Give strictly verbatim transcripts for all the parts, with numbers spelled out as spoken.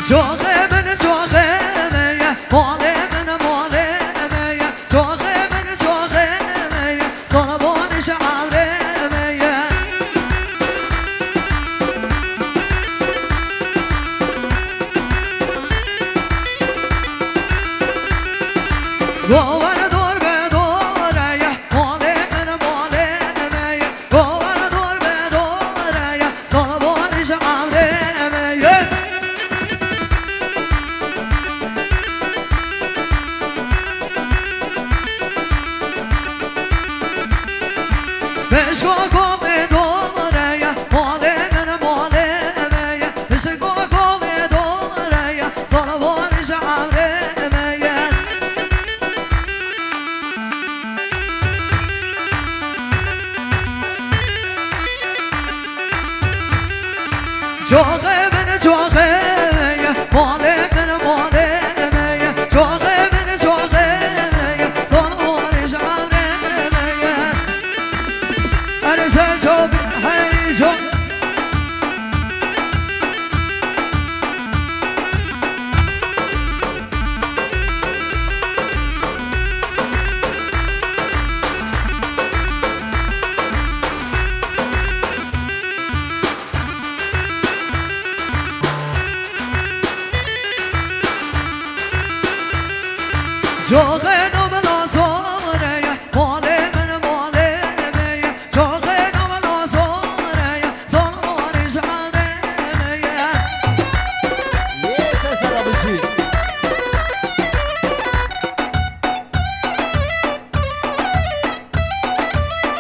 Çoxê min çoxê me ye, malê min malê me ye. Çoxê min çoxê me ye, salbon ji ewrê me ye. Gower dor be dor e ye, malê min malê me ye. Gower dor be dor e ye, salbon ji ewrê me ye. Pişko komê dor e ye, malê min malê me ye. Pişko komê dor e ye, salbon ji ewrê me ye. Çoxê min çoxê me ye, malê min malê me ye. Çoxê min çoxê me ye, salbon ji ewrê me ye. Erê ser çav, hey çav. Coxê navê Lazare ye, malê min malê me ye. Coxê navê Lazare ye, Lazare ji erdê me ye. Yê ser sera bijî.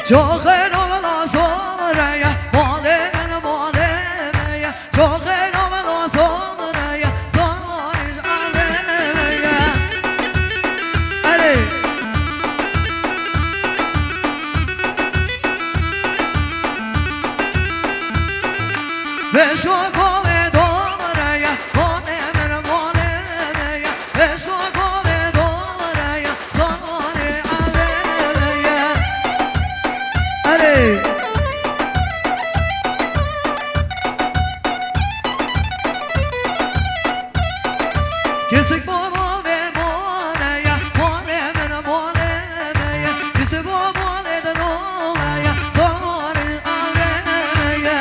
Coxê navê Lazare ye, malê min malê me ye. Coxê navê Lazare ye, Lazare ji erdê me ye. Erê. Beşo kovê dore ye, kovê min malê me ye. Beşo kovê dore ye, Lazare erdê me ye. Erê. Kesik baba ve bole ya, bole min bole me ya. Kesik baba le de no ya, sorry are me ya.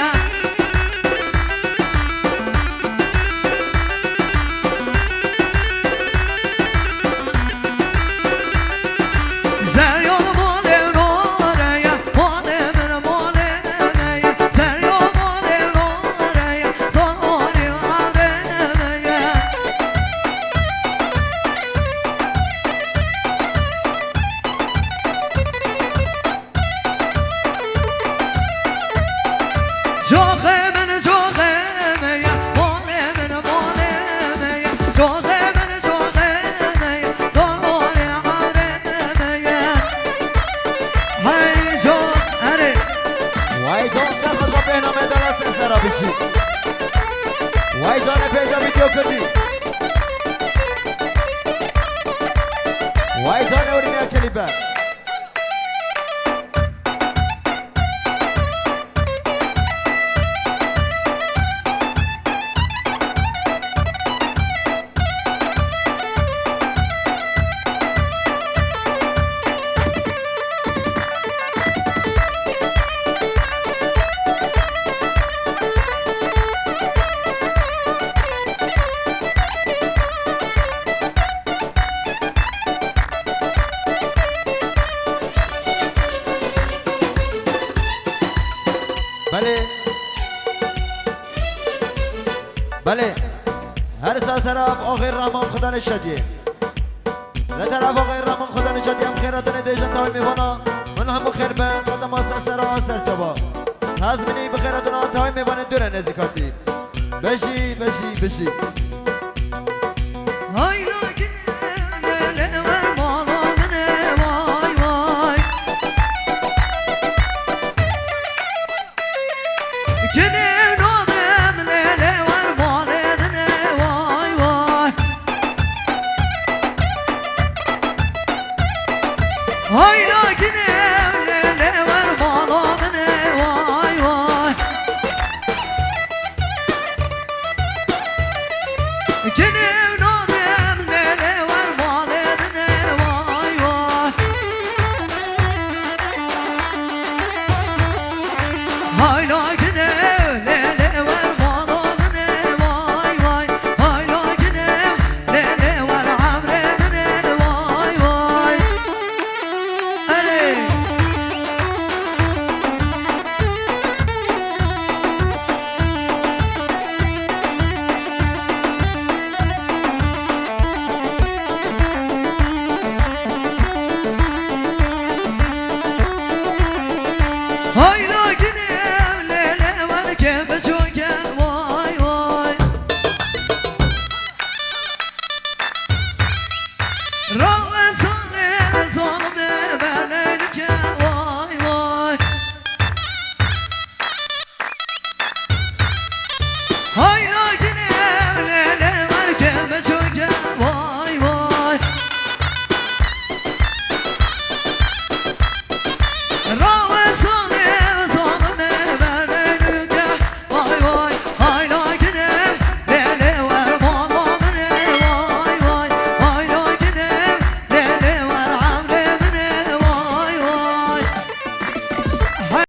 Zeryo bole no ya, bole min bole me ya. Zeryo bole no ya, sorry are me ya. Coxê min coxê me ye, malê min malê me ye. Coxê min coxê me ye, sorê arê me ye. Hey cox, erê. Vay can, ser xwe bêhna me dara te sera biçî. Vay canê pêja vîdeo kurdî. Vay canê urmiya kelî be. Belê. Belê. Her sazera axê Rahman Xudanê şediyê. Li teref axê Rahman Xudanê şediyê em xêratinê dêjin tawê mêvana. Min hemû xêr be, qedema ser sera ser çava. Tazminî bi xêratina tawê mêvanê dûre nezîkatî. Bejî, bejî, bejî.